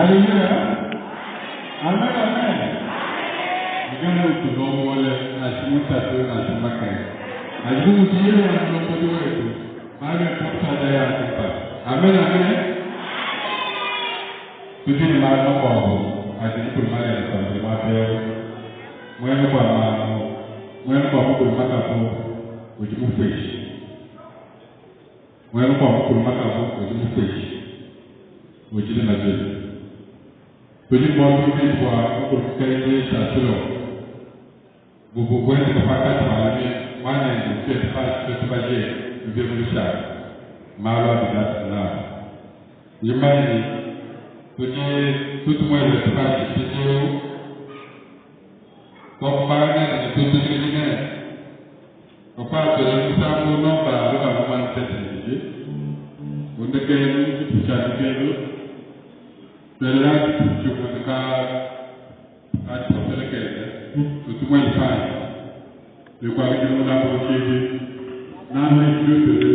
Haleluya. Amen, amen. Ngana utulombole nansha mutatu nansha makenga. Kadi bu mudi Yehowa mulombodi wetu, malu etu onso adi aya kumpala. Amen, amen. Tudi ne malu makuabu adi mukulu Malele tuambile muaba eu. Muena kua mamu, muena kua mukulu Makabu udi mufuishe. Muena kua mukulu Makabu udi mufuishe. Udi ne madilu. Tudi ne bualu bubidi bua mukulu Mukelenge Shasilo buvua buenzeka pankatshi pa lumingu muanende tuetu tuetu baje lubia mu lushala. Malu abidi atudi nawu. Ndi mumanye ne, tudi tutu muele panshi mpindieu Tuakumana nende ne tutumikidi nende. Papa tuele musambu nomba lukama muanda mutekete ne ibidi ku ndekelu, tshitupa tshia ndekelu, tuelela tshitupa tshimue ka ka tshipepele kende, tutumuele panshi ne kuakidila mulambu ku tshiibi. Nanku Dieu te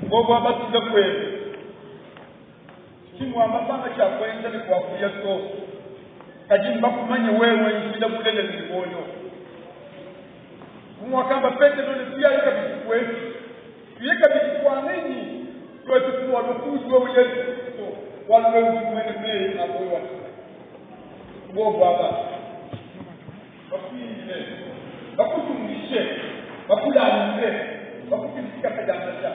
Bobo abatuza kwenu kimwamba panga kyakwenza ne kwakuya to kadi mbakumanye wewe nshila bulele mikoyo kumwakamba petero ne tuyaye kabidi kwetu tuye kabidi kwa nini twetu tuwalokuzi wewe Yesu Kristo walwe mwene mei aboyo wa bobo aba bakwinjire bakutungishe bakulanire bakupilisika kajamasa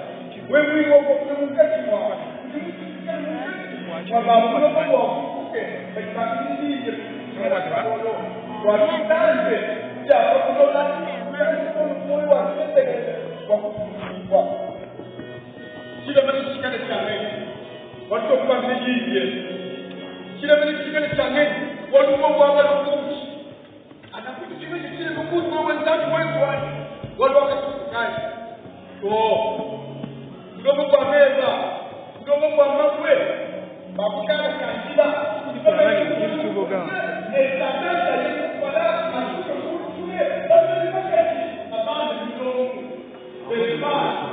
wewe wobo mukachi mwawe wababulobo baibabiliye wakitanze jabakulola wakutendelele wakufunikwa chilemene chikale change watokubamile yiye chilemene chikale change walumo wabalokuchi anakuti chimene chile mukuzi wewe nzambi wekwani walwakatukukayi to kulomo kwa meza kulomo kwa mabwe bakukala kanjila netameza yekukwala asuke kutule baselimakaji abana milongo bebana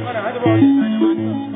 Bwana, hadi bwana.